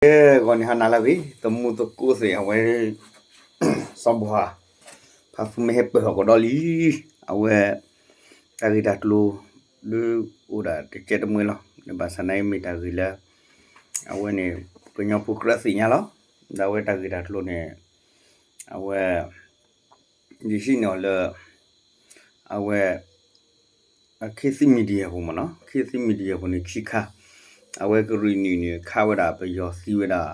ကဲ ဂီၤန့ၣ်ဟါနၤလၢအဂ့ၤ သမူသကိးသ့ၣ် အဝဲ စီၤဘှါ ဖါသူမ့ၢ်ဟဲပၢၢ်ဟီၣ်ကဒီးလံ အဝဲ တၢ်ဂ့ၢ်တၢ်ကျိၤ ဒုးအိၣ်ဒၣ်တကဲတမှဲလီၤ. ဘၣ်ဆၣ်သနာ်က့မ့ၢ်တၢ်ဂ့ၢ်လၢ အဝဲန့ၣ် ကညီဖိကြၢးသ့ၣ်ညါလီၤ. ဒီးအဝဲတၢ်ဂ့ၢ်တၢ်ကျိၤန့ၣ် အဝဲ ယဟံးန့ၢ်အီၤလၢ အဝဲ ခေတ်သစ် media ပူၤမ့ၢ်နီၤ, ခေတ်သစ် media ပူၤန့ၣ် ခံခါ အဝဲကရံၣ်နံၣ်န့ၣ် ခးဝဲဒၣ်ပယီၤသံဝဲဒၣ်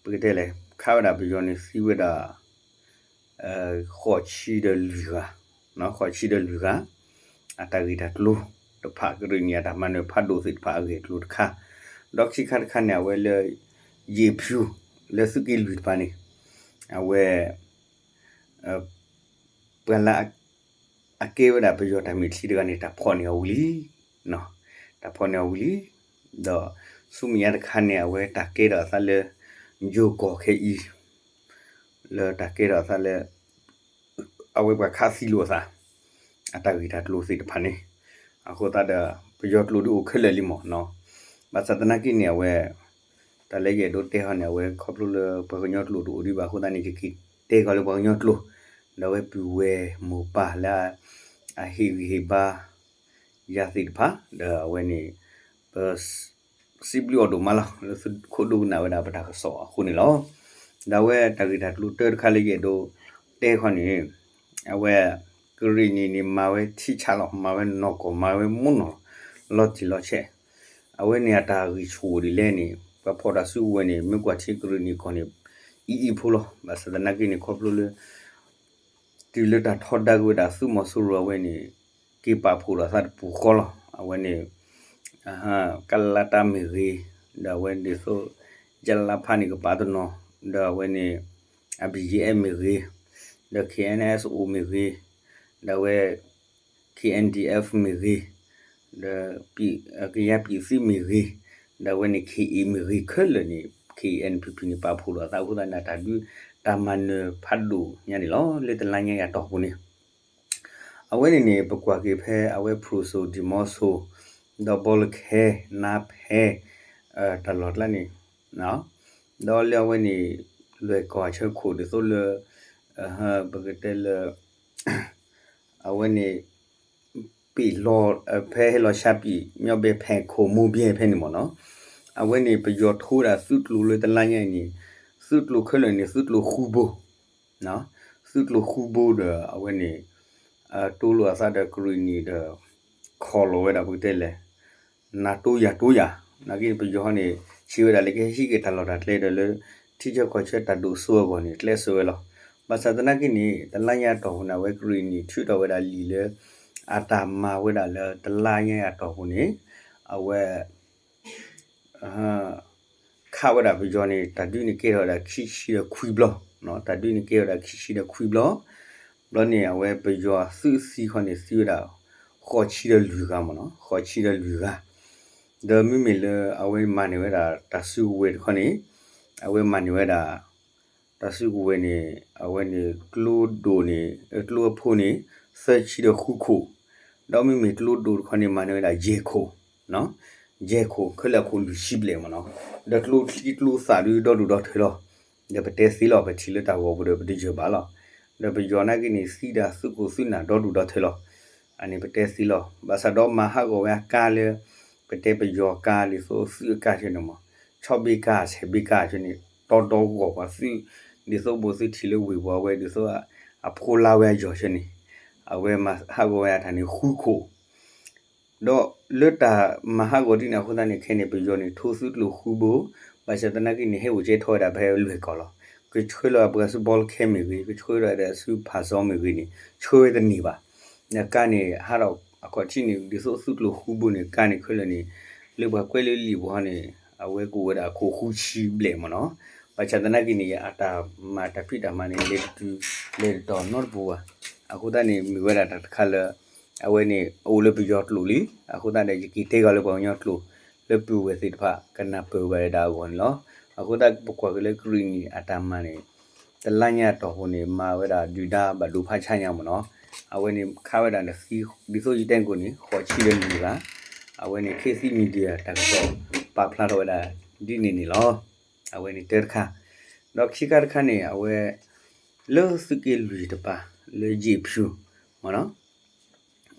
ပကတဲလဲၣ် ခးဝဲဒၣ်ပယီၤန့ၣ်သံဝဲဒၣ် ဃိးဆံဒီးလွံၢ်ဂၤ, ဃိးဆံဒီးလွံၢ်ဂၤ အတၢ်ဂ့ၢ်တၢ်ကျိၤတဖၣ် ကရံၣ်နံၣ်အတၢ်မၤနၢၤဖးဒိၣ်သ့ၣ်တဖၣ်အဂ့ၢ်အကျိၤတခါ, ဒီးခံခါတခါန့ၣ် အဝဲလၢ ယ့ၣ်ဖၠူ လၢသုးက့လွံၢ်တဖၣ်န့ၣ် အဝဲ ပှၤလၢ အကဲဝဲဒၣ်ပယီၤတၢ်မဲာ်ချံတဂၤန့ၣ် တၢ်ဖီၣ်န့ၢ်အီၤဝံၤလံ, တၢ်ဖီၣ်န့ၢ်အီၤဝံၤလံ, ဒီးဆူမဲာ်ညါတခါန့ၣ် အဝဲတၢ်ကဲထီၣ်အသးလၢ ယိၤကီၢ်ခဲအံၤ လၢတၢ်ကဲထီၣ်အသးလၢ အဝဲပှၤခးသံလိာ်အသး အတၢ်ဂ့ၢ်တၢ်ကျိၤသ့ၣ်တဖၣ်န့ၣ်, အဃိသတးဒီး ပယီၤကျိာ်ဒုးအိၣ်ခဲလၢာ်လံမ့ၢ်နီၤ, ဘၣ်ဆၣ်သနာ်က့န့ၣ် အဝဲ တၢ်လၢယအဲၣ်ဒိးတဲဟီန့ၣ် အဝဲခီဖျိလၢပှၤကညီကျိာ်တအိၣ်ဒံးဘၣ်အဃိသတးန့ၣ် ယက့ၤတဲကီးလၢပှၤကညီကျိာ်, ဒီးအဝဲပုၢ်ဝဲၢ်မိၢ်ပၢ်လၢ အဟ့ၣ်ဂံၢ်ဟ့ၣ်ဘါ ယၤသ့ၣ်တဖၣ် ဒီးအဝဲန့ၣ် ပ စံးဘျုးအီၤဒိၣ်မးလီၤ လၢသုခိၣ်ဒိကနၣ်ဝဲဒၣ်ပတၢ်ကစီၣ်အဃိန့ၣ်လီၤ. ဒီးအဝဲတၢ်ဂ့ၢ်တၢ်ကျိၤတၢတခါလၢယအဲၣ်ဒိးတဲခီန့ၣ် အဝဲ ကရံၣ်နံၣ်န့ၣ် မၤဝဲထံဆးလီၤ မၤဝဲနီၢ်ကီၢ် မၤဝဲမိၢ်နီၢ် လီၤတံၢ်လီၤဆဲး, အဝဲန့ၣ်အတၢ်ဂံၢ်ဆူၣ်အိၣ်ဒ်လဲၣ်န့ၣ် ပှၤဖီၣ်တၢ်စုကဝဲၤန့ၣ် မ့ၢ်ကွၢ်ထံကရံၣ်နံၣ်ကီၢ်န့ၣ် အံၤအံၤဖိလီၤ. ဘၣ်ဆၣ်သနာ်က့န့ၣ် ခီဖျိလၢ တုၤလၢတၢ်ထီဒါက့ၤဝဲဒၣ်သုးမီၤစိရိၤအဝဲန့ၣ် က့ၤပာ်ဖှိၣ်ဒီးသးတပူၤဃီလီၤ. အဝဲန့ၣ် ကလါတၢ်မ့ၢ်ဂ့ၤ, ဒီးအဝဲဒ်သိး ယလါဖးန့ၣ်ကပာ်တနီၤ, ဒီးအဝဲန့ၣ် အ ဘီ ယဲ မ့ၢ်ဂ့ၤ, ဒီး ခ့ၣ်အဲၣ်အဲၣ် အိၣ်မ့ၢ်ဂ့ၤ, ဒီးအဝဲ ခ့ၣ်အဲၣ်ဒံၣ်အၣ် မ့ၢ်ဂ့ၤ, ဒီး ကယၤပံၣ်သံမ့ၢ်ဂ့ၤ, ဒီးအဝဲန့ၣ် ခ့ၣ်အ့ၣ် မ့ၢ်ဂ့ၤ ခဲလၢာ်န့ၣ် ခ့ၣ်အဲၣ်ပံၣ်ပံၣ်န့ၣ် ပာ်ဖှိၣ်ဒီးသးအဃိသတးန့ၣ် တၢ်ဒုးတၢ်မၤနၢၤဖးဒိၣ်ညါန့ၣ်လီၤ လၢတလါညါအံၤအတီၢ်ပူၤန့ၣ် အဝဲန့ၣ်န့ၣ် ပကွၢ်က့ၤဖဲအဝဲဖရူစိၤ ဒံၣ်မီစိၤ ဒီးဘီလၢခဲ နါဖဲ တၢ်လီၢ်ကျါန့ၣ် ဒီးလၢအဝဲန့ၣ် လွဲၢ်ကီၢ်အဆၢခိၣ်ဒ်သိးလၢ ပကတဲလၢ အဝဲန့ၣ် ပ့ၣ်လီၤ ဖဲဟဲလီၤဆါပံၣ် မီၣ်ဘဲ ဖဲခိၣ် မိၢ်ဘဲ ဖဲန့ၣ်မ့ၢ်နီၤ အဝဲန့ၣ် ပယီၤထိဝဲဒၣ်သုးကျိၤလၢတလါညါအံၤန့ၣ် သုးကျိၤခဲလၢာ်န့ၣ် သုးကျိၤဃူဘိ သုးကျိၤဃူဘိဒီး အဝဲန့ၣ် တိလိာ်အသးဒီးကရံၣ်နံၣ်ဒီး ခီၣ်လီၤဝဲဒၣ်ပကတဲလဲၣ် နၤတိယၤတိယၤ နာ်က့ပယီၤန့ၣ် ဆံးဝဲဒၣ်လၢကဟဲဟံးက့ၤတၢ်လီၢ်တၢ်ကျဲဒီးလၢ ထံဆၢကီၢ်ဆၢတၢ်ဒိၣ်စိအဂီၢ်န့ၣ် ကျဲးစၢးဝဲလီၤ. ဘၣ်ဆၣ်သနာ်က့န့ၣ် တလါညါအတီၢ်ပူၤန့ၣ် အဝဲကရံၣ်နံၣ်ထုးထီၣ်ဝဲဒၣ်လံာ်လၢ အတၢ်မၤဝဲဒၣ်လၢတလါညါအတီၢ်ပူၤန့ၣ် အဝဲ ခးဝဲဒၣ်ပယီၤန့ၣ် တၢ်ဒုးန့ၣ်ကဲထီၣ်ဝဲဒၣ်ခံဆံဒီးခွံဘျီ, တၢ်ဒုးန့ၣ်ကဲထီၣ်ဝဲဒၣ်ခံဆံဒီးခွံဘျီ, ဘျီန့ၣ် အဝဲပယီၤသုးသံခီန့ၣ်သံဝဲဒၣ် ဃိးဆံဒီးလွံၢ်ဂၤမ့ၢ်နီၤ, ဃိးဆံဒီးလွံၢ်ဂၤ, ဒီးမ့မ့ၢ်လၢအဝဲမၤန့ၢ်ဝဲဒၣ်တၢ်စုကဝဲၤတခီန့ၣ် အဝဲမၤန့ၢ်ဝဲဒၣ် တၢ်စုကဝဲၤန့ၣ် အဝဲန့ၣ်ကျိဒိၣ်န့ၣ် ကျိအဖိန့ၣ် သၢဆံဒီးဃုခိၣ်, ဒီးမ့မ့ၢ်ကျိဒိၣ်တခီန့ၣ် မၤန့ၢ်ဝဲဒၣ်ယဲၢ်ခိၣ်, ယဲၢ်ခိၣ်ခဲလၢာ်အခိၣ်လွံၢ်ဆံဘျဲၣ်မ့ၢ်နီၤ, ဒီးကျိချံကျိသၣ်ဒုးဒီဒူၣ်ဒီထၢလီၤ, ဒီးပတဲသ့လီၤ ပထံၣ်လၢတၢ်ဂီၤပူၤဒီးပတယၢၢ်ဘၣ်လီၤ, ဒီးပယီၤနာ်က့န့ၣ် သံဒၣ်သုးခိၣ်သုးနၢ်ဒီဒူၣ်ဒီထၢလီၤ, အန့ၣ်ပတဲသ့လီၤ, ဘၣ်ဆၣ်ဒီးမၤဟးဂီၤဝဲအကါလၢ ပတဲပယီၤကါဒ်သိးသုးအကါဆၢန့ၣ်မ့ၢ် ဆီဘ့ကါ ဆဲးဘ့ကါဆၢန့ၣ် တီဒီဂီၢ်ပှၤသုး ဒ်သိးဘိသုထံၣ်လၢဝ့ၢ်ပူၤအဝဲဒ်သိး အဖိလါဝဲအယီၤဆၢန့ၣ် အဝဲမၤဟးဂီၤဝဲအတၢ်န့ၣ်ဃုခိၣ် ဒီးလၢတၢ်မၤဟးဂီၤဒ်န့ၣ်အဃိသတးန့ၣ် ခဲန့ၣ် ပယီၤန့ၣ် ထိသုးကျိၤဃူဘိ, ဘၣ်ဆၣ်သနာ်က့န့ၣ် ဟဲအိၣ်ကဲထီၣ်ဝဲဒၣ်ဖဲလွဲၢ်ကီၢ်လီၤ. ကဆှၢလီၤပှၤဆူဘီလၢခဲမ့ၢ်ဂ့ၤ, ကဆှၢလီၤဒီးဆူဖၣ်စီမ့ၢ်ဂ့ၤန့ၣ် ဆှၢဝဲတန့ၢ်ဘၣ်. ကါန့ၣ် ဟးထီၣ်အခီၣ်ထံးန့ၣ် ဒ်သိးသုးကျိၤဃူဘိန့ၣ် ကါန့ၣ်ခဲလၢာ်န့ၣ် လၢပှၤကွဲးလၢလံာ်ပူၤဟီန့ၣ် အဝဲကအိၣ်ဝဲဒၣ်အခိၣ်ဃုဆံဘျဲၣ်မ့ၢ်နီၤ. ဘၣ်ဆၣ်သနာ်က့န့ၣ် အတၢ်မၤတၢ်ဖံးတၢ်မၤန့ၣ် လဲၤတတုၤ လဲၤတတီၤနီတပူၤဘၣ်. အဃိသတးန့ၣ် မ့ၢ်ဝဲဒၣ်တၢ်တခါလၢ အဝဲန့ၣ် အအိၣ်လၢပယီၤကျိာ်လံ. အဃိသတးဒီး ယက့ၤတဲဂီၤလၢပှၤကညီကျိာ် လၢပုၢ်ဝဲၢ်သ့ၣ်တဖၣ် ကနၢ်ပၢၢ်ဘၣ်ဒၣ်အဂီၢ်န့ၣ်လီၤ. အဃိသတး ပကွၢ်က့ၤလၢကရံၣ်နံၣ်အတၢ်မၤန့ၣ် တလါညါအတီၢ်ပူၤန့ၣ် မၤဝဲဒၣ်ဒုၣ်ဒါဘၣ်ဒိဖးဆါညါမ့ၢ်နီၤ. အဝဲန့ၣ်ခးဝဲဒၣ်န့ၣ် ဒ်သိးယတဲကိၣ်န့ၣ် ဃိးဆံဒီးလွံၢ်ဂၤ, အဝဲန့ၣ် ခေတ်သစ် Media တၢ်ကစီၣ် ပာ် ပာ်ဖျါထီၣ်ဝဲဒၣ်ဒ်န့ၣ်န့ၣ်လီၤ. အဝဲန့ၣ်တၢတခါ, ဒီးခံခါတခါန့ၣ် အဝဲ လၢသုးက့လွံၢ်တပၤ လၢယ့ၣ်ဖၠူၣ် မ့ၢ်နီၤ,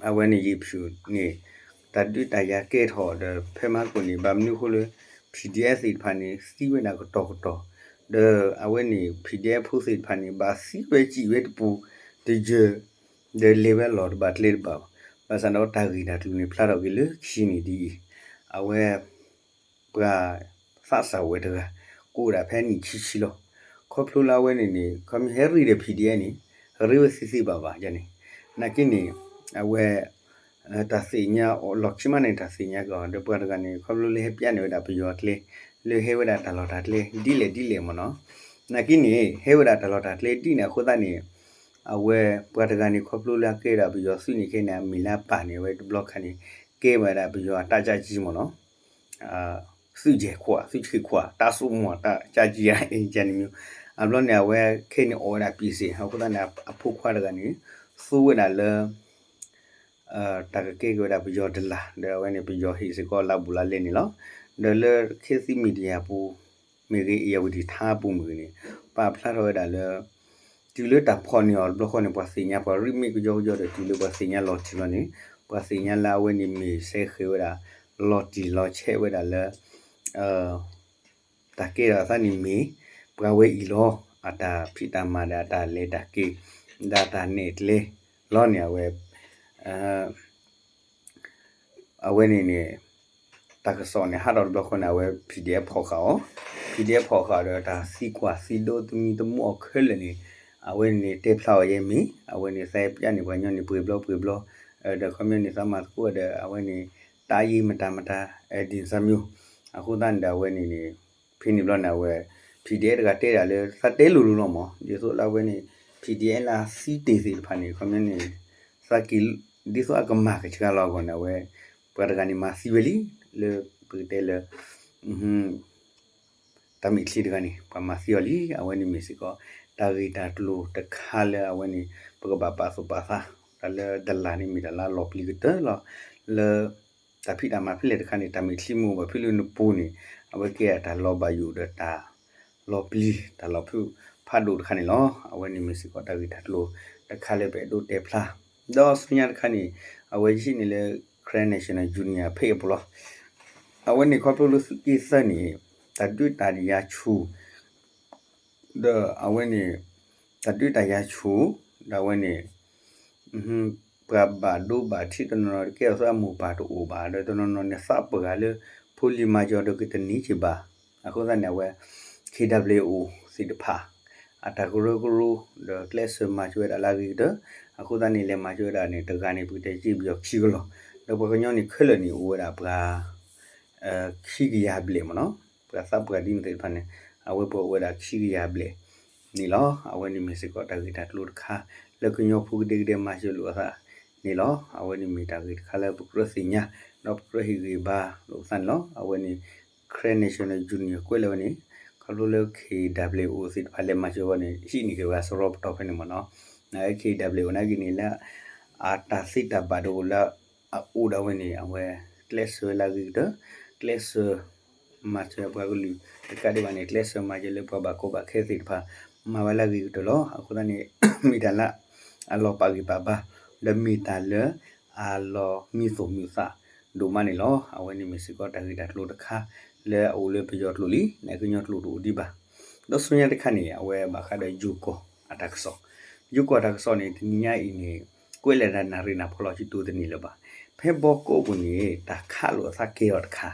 အဝဲန့ၣ်ယ့ၣ်ဖၠူၣ်န့ၣ် တၢ်ဒုးတၢ်ယၤကဲထီၣ်ဒီး ဖဲမဟါကိၣ်န့ၣ် ဘၣ်မနုၤအဃိလၢ PDF သ့ၣ်တဖၣ်န့ၣ် သံဝဲဒၣ်ကတီၢ်ကတီၢ်, ဒီးအဝဲန့ၣ် PDF ဖိသ့ၣ်တဖၣ်န့ၣ် ဘၣ်သံဝဲစံးဝဲတပူၤတယၢၢ်, ဒီးလဲၤဝဲလီၢ်တဘၣ်ကျဲတဘၣ်, ဘၣ်ဆၣ်ဒီးတၢ်ဂ့ၢ်တၢ်ကျိၤန့ၣ် ဖျါထီၣ်က့ၤလၢခံန့ၣ်ဒ်အံၤ, အဝဲ ပှၤသးစၢ်ဝဲတဂၤ ကအိၣ်ဒၣ်ဖဲနံၣ်ဆံဆံလီၤ. ခီဖျိလၢအဝဲန့ၣ်န့ၣ် ခီမ့ၢ်ဟဲရ့ဒီး PDF န့ၣ် ရ့ဝဲသ့သ့ဘၣ်ဘၣ်န့ၣ်, နာ်က့န့ၣ် အဝဲ တၢ်သ့ၣ်ညါအီၤ လီၢ်ခံမးန့ၣ် တၢ်သ့ၣ်ညါက့ၤအီၤ ဒီးပှၤတဂၤန့ၣ် ခီဖျိလၢဟဲပျဲန့ၢ်ဝဲဒၣ်ပယီၤအကျဲ လၢဟဲဝဲဒၣ်တၢ်လီၢ်တၢ်ကျဲ ဒ်လဲၣ်ဒ်လဲၣ်မ့ၢ်နီၤ, နာ်က့န့ၣ် ဟဲဝဲဒၣ်တၢ်လီၢ်တၢ်ကျဲဒ်န့ၣ်အဃိသတးန့ၣ် အဝဲပှၤတဂၤန့ၣ် ခီဖျိလၢအကဲဒၣ်ပယီၤသုးန့ၣ်ခဲန့ၣ် အမံၤလၢအပာ်န့ၢ်ဝဲတဘျီခါန့ၣ် ကဲဝဲဒၣ်ပယီၤအတၢ်ကၠၢ်ကၠံမ့ၢ်နီၤ သုးယဲၢ်ခွါ သုးဆံခွါ တၢ်စိမိၢ်တၢ်ကၠၢ်ကၠံ အန့ၣ်မ့ၢ်, အဘျီန့ၣ် အဝဲခဲန့ၣ်အီၣ်ဝဲဒၣ်ပံးစ့ၣ် အဃိသတးန့ၣ် အဖိခွါတဂၤန့ၣ် သူဝဲဒၣ်လၢ တၢ်ကကဲက့ၤဝဲဒၣ်ပယီၤတလၢ် ဒီးအဝဲန့ၣ် ပယီၤဟ့ၣ်စ့ၢ်ကီးလါဘူးလါလဲန့ၣ်လီၤ. ဒီးလၢ ခေတ်သစ် Media ပူၤ မ့ၢ်ဂ့ၤ ဧရာဝတီ ထါပူၤမ့ၢ်ဂ့ၤန့ၣ် ပာ်ဖျါထီၣ်ဝဲဒၣ်လၢ တုၤလၢတၢ်ဖီၣ်န့ၢ်အီၤတဘျီဃီန့ၣ် ပှၤသ့ၣ်ညါ ပှၤရ့မ့ၢ်ကယီကယီဒီး တုၤလၢပှၤသ့ၣ်ညါလီၤတံၢ်လီၤန့ၣ် ပှၤသ့ၣ်ညါလၢအဝဲန့ၣ်မ့ၢ်စဲဃဲၤဝဲဒၣ် လီၤတံၢ်လီၤဆဲးဝဲဒၣ်လၢ တၢ်ကဲထီၣ်အသးန့ၣ်မ့ၢ် ပှၤဝဲအံၤလီၤ. အတၢ်ဖံးတၢ်မၤဒီးအတၢ်လဲၤတၢ်က့ၤ ဒီးတၢ်နဲၣ်ကျဲလီၤန့ၣ် အဝဲ အဝဲန့ၣ်န့ၣ် တၢ်ကစီၣ်န့ၣ် ဟးထီၣ်တဘျီဃီန့ၣ် အဝဲ PDF ဖီၣ်ဃာ်အီၤ, PDF ဖီၣ်ဃာ်ဒီး တၢ်သံကွၢ်သံဒိသမံသမိးအီၤခဲလၢာ်န့ၣ် အဝဲန့ၣ်တဲဖျါအီၤယဲမ့ၢ် အဝဲန့ၣ် သးပျဲန့ၣ် ပှၤကညီန့ၣ် ပှ့ၤဘျီပှ့ၤဘျီ ဒီးခီပညီန့ၣ် သးမၤသကိးဒီး အဝဲန့ၣ် တၢ်ယံာ်မတၤမတၤ ဒ်န့ၣ်သးမံၤ အဃိသတးန့ၣ်ဒီး အဝဲန့ၣ်န့ၣ် ဖဲန့ၣ်ဘျီန့ၣ် အဝဲ PDF တဂၤတဲဒၣ်လၢ သးတဲလိၤလိၤလီၤမး ဒ်သိးလၢအဝဲန့ၣ် PDF လၢအသံတ့ၢ်သ့ၣ်တဖၣ်န့ၣ် ခီပညီန့ၣ် သးက့ၤ ဒ်သိးအကမၤကဆှါလီၤအဂီၢ်န့ၣ် အဝဲ ပှၤတဂၤန့ၣ် မၤသံဝဲလံ လၢပကတဲလၢ တၢ်မဲာ်ချံတဂၤန့ၣ် ပှၤမၤသံအီၤလံ. အဝဲန့ၣ်မ့ၢ်စ့ၢ်ကီး တၢ်ဂ့ၢ်တၢ်ကျိၤတခါလၢအဝဲန့ၣ် ပကဘၣ်ပာ်သူၣ်ပာ်သး တၢ်လၢတလၢ်န့ၣ်မ့ၢ်တၢ်လၢအလီၤပျံၤကတၢၢ်လီၤ. လၢ တၢ်ဖံးတၢ်မၤဖဲလဲၣ်တခါန့ၣ် တၢ်မဲာ်ချံမ့ၢ်အိၣ်ဘၣ်ဖဲလၢနပူၤန့ၣ် အဝဲကဲတၢ်လီၤဘၣ်ယိၣ်ဒီးတၢ်လီၤပျံၤ တၢ်လီၤဖုးဖးဒိၣ်တခါန့ၣ်လီၤ. အဝဲန့ၣ်မ့ၢ်စ့ၢ်ကီးတၢ်ဂ့ၢ်တၢ်ကျိၤတခါလၢပအဲၣ်ဒိးတဲဖျါ ဒီးဆူညါတခါန့ၣ် အဝဲဟံးန့ၢ်လၢ Karen National Union ဖဲအပူၤလီၤ. အဝဲန့ၣ်ခီဖျိလၢသုးက့သၢန့ၣ် တၢ်ဒုးတၢ်ယၤဆူၣ် ဒီးအဝဲန့ၣ် တၢ်ဒုးတၢ်ယၤဆူၣ် ဒီးအဝဲန့ၣ် ပှၤဘၣ်ဒိဘၣ်ထံးတနီၤနီၤ တကဲထီၣ်သးအမိၢ်ပၢ်တအိၣ်ဘၣ် ဒီးတနီၤနီၤန့ၣ် သးပှၢ်လၢ ဖိလံၤမၤစၢၤဒီးကတန့ၢ်က့ၤဘၣ်. အဃိသတးန့ၣ် အဝဲ KWO သ့ၣ်တဖၣ် အတၢ်ကရၢကရိ ဒီးကျဲးစၢးမၤစၢၤဝဲဒၣ်လၢအဂ့ၤကတၢၢ် အဃိသတးန့ၣ် လဲၤမၤစၢၤဝဲဒၣ်န့ၣ် တဂၤန့ၣ် ပကတဲစ့ပယီၤခံကလီၢ် ဒီးပှၤကညီန့ၣ်ခဲလၢာ်န့ၣ် အိၣ်ဝဲဒၣ်ပှၤ ခံကယၤဘျဲၣ်မ့ၢ်နီၤ ပှၤသးပှၢ်ဒ်န့ၣ်သ့ၣ်တဖၣ်န့ၣ် အဝဲပှၤအိၣ်ဝဲဒၣ်ခံကယၤဘျဲၣ်န့ၣ်လီၤ. အဝဲန့ၣ်မ့ၢ်စ့ၢ်ကီးတၢ်ဂ့ၢ်တၢ်ကျိၤတခါ လၢကညီဖိကဒဲကဒဲမၤစၢၤလိာ်အသးန့ၣ်လီၤ. အဝဲန့ၣ်မ့ၢ်တၢ်ဂ့ၢ်တခါလၢပကြၢးသ့ၣ်ညါ ဒီးပကြၢးဟ့ၣ်ဂံၢ်ဘါလိာ်ပသးန့ၣ်လီၤ. အဝဲန့ၣ် Karen National Union ကွဲးလၢာ်ဝဲန့ၣ် ခီဖျိလၢ KWO သ့ၣ်တဖၣ်လဲၤမၤစၢၤဝဲန့ၣ် ဟံးန့ၢ်က့ၤဝဲစရီပတီၢ်ဖဲန့ၣ်မ့ၢ်နီၤ နာ်က့ KWO နာ်က့န့ၣ်လၢ အတၢ်သ့တၢ်ဘၣ်တအိၣ်လၢ အအိၣ်ဒၣ်ဝဲန့ၣ် အဝဲ ကျဲးစၢးလၢအဂ့ၤကတၢၢ် ကျဲးစၢး မၤစၢၤပှၤကလုာ် တကးဒံးဘၣ်န့ၣ် ကျဲးစၢးမၤစၢၤလၢပှၤဘၣ်ကီဘၣ်ခဲသ့ၣ်တဖၣ် မၤဝဲလၢအဂ့ၤကတၢၢ်လီၤ. အဃိသတးန့ၣ် မ့ၢ်တၢ်လၢ အလီၤပာ်ဂံၢ်ပာ်ဘါ ဒီးမ့ၢ်တၢ်လၢ အလီၤမံသူၣ်မုာ်သးဒိၣ်မးန့ၣ်လီၤ. အဝဲန့ၣ်မ့ၢ်စ့ၢ်ကီးတၢ်ဂ့ၢ်တၢ်ကျိၤတခါ လၢအအိၣ်လၢပယီၤကျိာ်လံ နကညီကျိာ်တအိၣ်ဒံးဘၣ်. ဒီးဆူညါတခါန့ၣ် အဝဲဘၣ်ဃးဒီးယိၤကီၢ်အတၢ်ကစီၣ် ယိၤကီၢ်အတၢ်ကစီၣ်န့ၣ် တနံၤညါအံၤန့ၣ် ကွဲးလၢတၢ်နၣ်ရံၣ်နၢ်ဖီလီၤစုတူတန့ၢ်လၢၤဘၣ်. ဖဲဘီကီးပူၤန့ၣ် တၢ်ခးလိာ်အသးကဲထီၣ်တခါ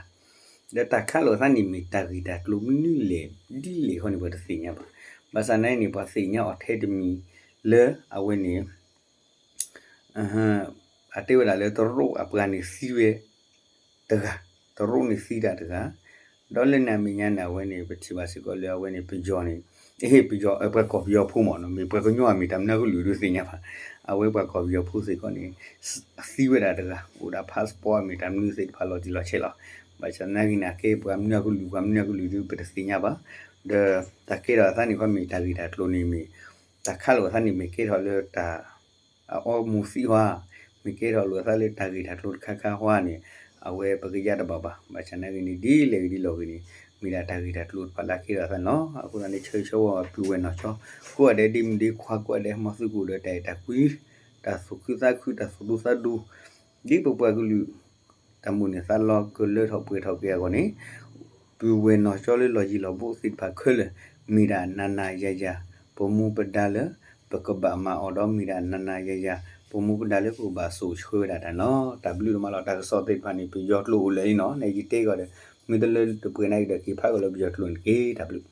ဒီးတၢ်ခးလိာ်အသးန့ၣ်မ့ၢ်တၢ်ဂ့ၢ်တၢ်ကျိၤမနုၤလဲၣ် ဒ်လဲၣ်ဃီန့ၣ် ပှၤတသ့ၣ်ညါဘၣ်. ဘၣ်ဆၣ်နာ်အံၤန့ၣ် ပှၤသ့ၣ်ညါအီၤထဲတမံၤလၢအဝဲန့ၣ် အတဲဝဲဒၣ်လၢတရူးအပှၤန့ၣ်သံဝဲတဂၤ, တရူးန့ၣ်သံတၢ်တဂၤ, ဒီးလၢန့ၣ်အမဲာ်ညါန့ၣ် အဝဲန့ၣ် ပထံၣ်ဘၣ်စ့ၢ်ကီးလၢအဝဲန့ၣ် ပယီၤန့ၣ် ပယီၤ ပှၤကီၢ်ပယီၤဖိမ့ၢ်နီၤ မ့ၢ်ပှၤကညီအမ့ၢ်တၢ်မနုၤအကလုာ်ဒုးသ့ၣ်ညါဘၣ်. အဝဲပှၤကီၢ်ပယီၤဖိစ့ၢ်ကီးန့ၣ် သံဝဲဒၣ်တဂၤ အိၣ်ဒၣ် passport အမ့ၢ်တၢ်မနုၤသ့ၣ်တဖၣ်လီၤတံၢ်လီၤဆဲးလီၤ. ဘၣ်ဆၣ်နာ်က့န့ၣ် အကဲပှၤမနုၤအကလုာ် ပှၤမနုၤအကလုာ်ဒုး ပတသ့ၣ်ညါဘၣ်. ဒီးတၢ်ကဲထီၣ်အသးန့ၣ်ခီမ့ၢ်တၢ်ဂ့ၢ်တၢ်ကျိၤန့ၣ်မ့ၢ် တၢ်ခးလိာ်အသးန့ၣ်မ့ၢ်ကဲထီၣ်လၢတၢ် အအီမူၤသံဟါ, မ့ၢ်ကဲထီၣ်လိာ်အသးလၢတၢ်ဂ့ၢ်တၢ်ကျိၤတခါခါဟါန့ၣ် အဝဲပကယၢ်တဘၣ်ဘၣ်. ဘၣ်ဆၣ်နာ်က့န့ၣ် ဒ်လဲၣ်ဂ့ၤဒ်လဲၣ်ဂ့ၤန့ၣ် မ့ၢ်ဒၣ်တၢ်ဂ့ၢ်တၢ်ကျိၤတဖၣ်လၢအကဲထီၣ်သးန့ၣ်လီၤ. အဃိသတးန့ၣ် ဆၢဂ့ၤဆၢဝါ ပုၢ်ဝဲၢ်နီၢ်ကၠီ ကိးဂၤဒဲးဒ့မုၣ်ဒ့ခွါ ကိးဂၤဒဲးဟဲမၤသူၣ်ကအိၣ်ဒီးတၢ်အဲၣ်တၢ်ကွံ တၢ်သူၣ်ခုသးခု တၢ်သူၣ်ဒူသးဒူ ဒ်ပပှၤကလုာ် တၢ်မိၣ်န့ၢ်သးလီကလၢထီၣ်ပှဲၤထီၣ်က့ၤအဂီၢ်န့ၣ် ပုၢ်ဝဲၢ်နီၢ်ကၠီလၢလီၢ်ယံၤလီၢ်ဘူးသ့ၣ်တဖၣ်ခဲလၢာ် မ့ၢ်ဒၣ်နၤနၤယၤယၤ ပမူပဒါလၢ ပကဘၣ်မၤအီၤဒီး မ့ၢ်ဒၣ်နၤနၤယၤယၤ ပမူပဒါလၢပကဘၣ်စိာ်ဆှၢဝဲဒၣ်တၢ်န့ၣ်လီၤ. တၢ်ဘျုးဒိၣ်မးလီၤ. တၢ်ကစီၣ်သ့ၣ်တဖၣ်န့ၣ် ပယီၤကျိာ်အိၣ်လၢာ်လံန့ၣ် နယတဲကီးဒီး မ့ၢ်တလၢတပှဲၤနာ်က့ဒီး က့ၤဖးကီးလၢပယီၤကျိာ်န့ၣ်တက့ၢ်. တၢ်ဘျုး